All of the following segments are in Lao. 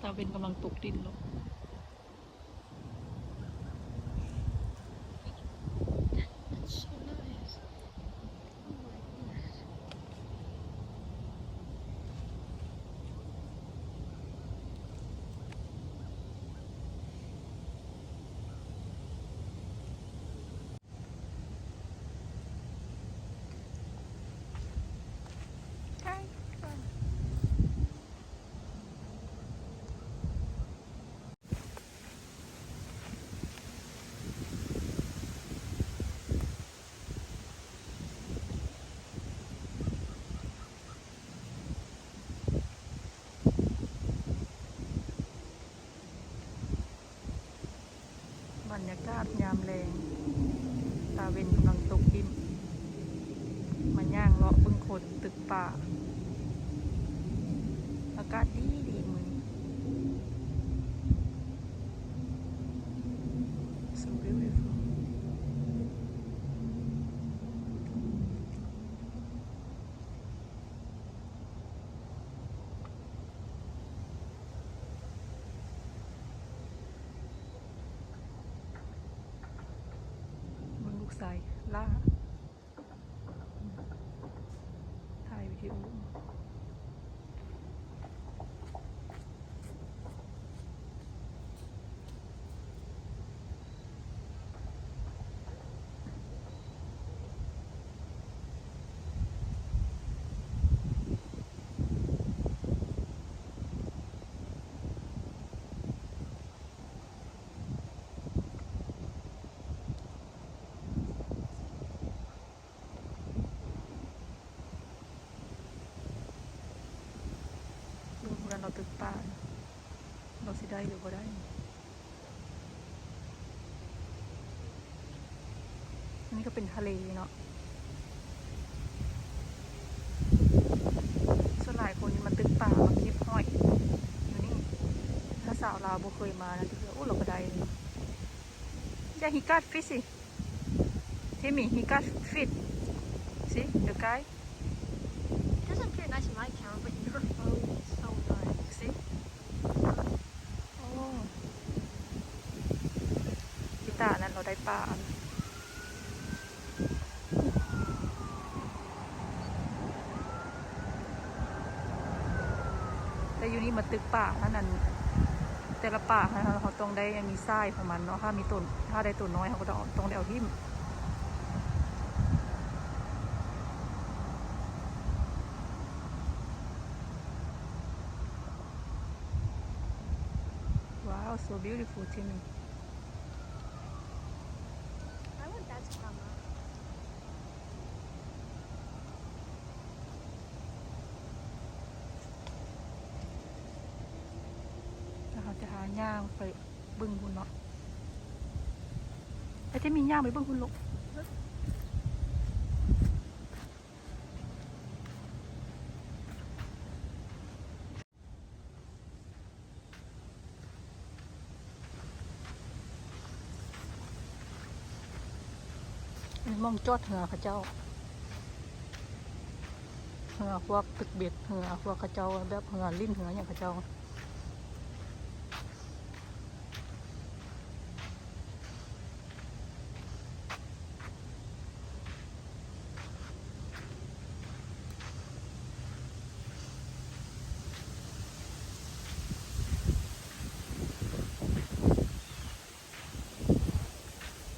ຕາເວັນກຳລັງຕົກດິນເນາະ. ບັນຍາກາດຍາມແລງ ຕາເວັນກຳລັງຕົກດິນ ມາຍ່າງເລາະເບິ່ງຄົນຕຶກປາ ອາກາດດີດີມື້ນີ້. So beautiful. ເບິ່ງລູກຊາຍລ່າ ຖ່າຍວິດີໂອ. ເບິ່ງຜູ້ນັ້ນລາວຕຶກປາ ລາວຊິໄດ້ຫຼືບໍ່ໄດ້. ອັນນີ້ກໍເປັນທະເລເນາະ ສ່ວນຫຼາຍຄົນນີ້ມາຕຶກປາ ມາເກັບຫອຍຢູ່ນີ້. ຖ້າສາວລາວບໍ່ເຄີຍມານະ ຖືວ່າ ໂອ້ ລາວກໍໄດ້. Yeah, he got fishy. Timmy, he got fit. See the guy? It doesn't appear nice in my camera, but in your phone, it's so nice. See? ໂອ້ ກິຕານັ້ນເຮົາໄດ້ປາ. ແຕ່ຢູ່ນີ້ມາຕຶກປາຫັ້ນ ອັນ ແຕ່ລະປາຫັ້ນ ເຮົາ ເຮົາຕ້ອງໄດ້ມີສາຍຂອງມັນເນາະ. ຖ້າມີໂຕ ຖ້າໄດ້ໂຕນ້ອຍ ເຮົາກໍຕ້ອງ ຕ້ອງໄດ້ເອົາຖິ້ມ. Wow, so beautiful, Timmy. I want that to come up. ແລ້ວເຮົາຈະຫາຍ່າງໄປເບິ່ງພຸ້ນເນາະ. ໄອ້ເທມມີຍ່າງໄປເບິ່ງພຸ້ນລູກ. ອັນນີ້ໝ່ອງຈອດເຮືອເຂົາເຈົ້າ ເຮືອພວກຕຶກເບັດ ເຮືອພວກເຂົາເຈົ້າ ແບບເຮືອຫຼິ້ນ ເຮືອຫຍັງເຂົາເຈົ້າ.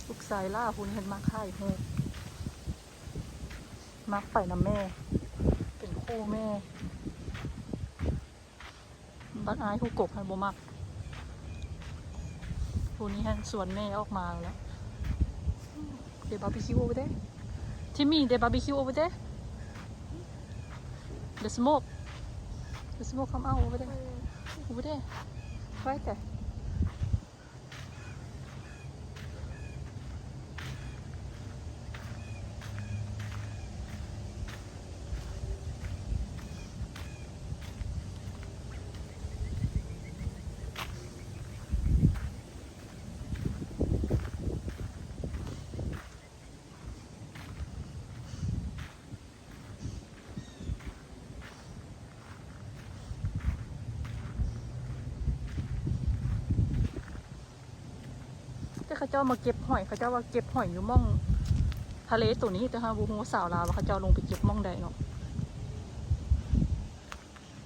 ລູກຊາຍຫຼ້າພຸ້ນເຫັນມັກຖ່າຍຮູບ ມັກໄປນຳແມ່ ເປັນຄູ່ແມ່. ບັກອ້າຍຜູ້ກົກຫັ້ນບໍ່ມັກ. ຜູ້ນີ້ຫັ້ນຊວນແມ່ອອກມາແລ້ວ. They barbecue over there. Timmy, they barbecue over there. The smoke. The smoke come out over there. Over there. Right there. ເ ເຂົາເຈົ້າມາເກັບຫອຍ ເຂົາເຈົ້າວ່າເກັບຫອຍຢູ່ໝ່ອງທະເລໂຕນີ້ ແຕ່ເຮົາບໍ່ຮູ້ວ່າຊາວລາວວ່າເຂົາເຈົ້າລົງໄປເກັບໝ່ອງໃດເນາະ.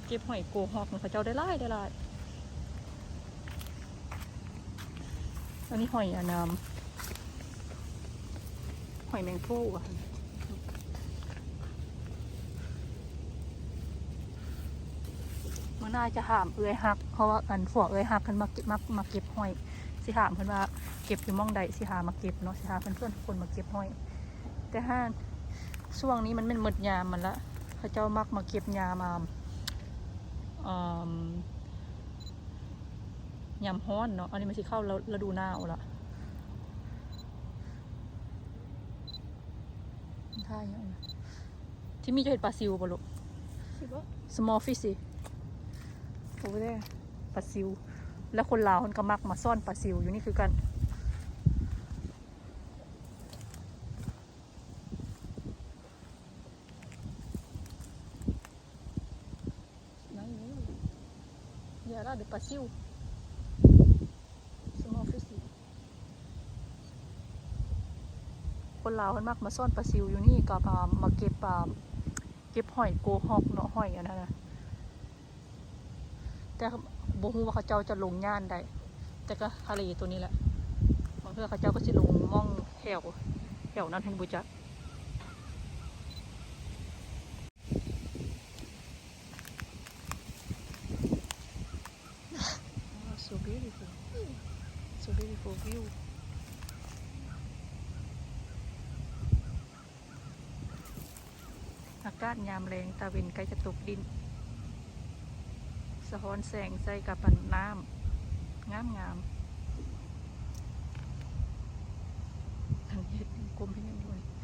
ເກັບຫອຍໂກຮອກ ເຂົາເຈົ້າໄດ້ຫຼາຍ ໄດ້ຫຼາຍ. ອັນນີ້ຫອຍອັນນາມ ຫອຍແມງພູ່ຫວາ. ມື້ໜ້າຈະຖາມເອື້ອຍຮັກ ເພາະວ່າອັນຜົວເອື້ອຍຮັກເພິ່ນມາເກັບ ມາ ມາເກັບຫອຍ ຊິຖາມເພິ່ນວ່າເກັບຢູ່ໝ່ອງໃດ ຊິຫາມາເກັບເນາະ ຊິຫາເພື່ອນໆທຸກຄົນມາເກັບຫອຍ. ແຕ່ຫາກຊ່ວງນີ້ມັນແມ່ນໝົດຍາມມັນລະ ເຂົາເຈົ້າມັກມາເກັບຍາມ ອາ ອາ ຍາມຮ້ອນເນາະ ອັນນີ້ມັນຊິເຂົ້າລະ ລະດູໜາວລະ. ທ່າຫຍັງ? ທີ່ມີ ເຈົ້າເຫັນປາຊິວບໍ່ລູກ? ຊິບໍ່? Small fishy over there ປາຊິວ. ແລ້ວຄົນລາວເພິ່ນກໍມັກມາຊ້ອນປາຊິວຢູ່ນີ້ຄືກັນ. Yeah, ລະເດ ປາຊິວ small fishy. ຄົນລາວເພິ່ນມັກມາຊ້ອນປາຊິວຢູ່ນີ້ ກໍມາ ມາເກັບ ອ່າ ເກັບຫອຍໂກຮອກເນາະ ຫອຍອັນນັ້ນນະ. ແຕ່ບໍ່ຮູ້ວ່າເຂົາເຈົ້າຈະລົງຍ່ານໃດ ແຕ່ກໍທະເລໂຕນີ້ແຫຼະ. ບາງເທື່ອເຂົາເຈົ້າກໍຊິລົງໝ່ອງແຖວ ແຖວນັ້ນ ເພິ່ນບໍ່ຈັກ. Wow, so beautiful. So beautiful view. ອາກາດຍາມແລງ ຕາເວັນໃກ້ຈະຕົກດິນ ສະທ້ອນແສງໃສ່ກັບອັນນ້ຳ ງາມໆ. ອັນເຮັດກົມເຮັດຫຍັງຢູ່ນີ້?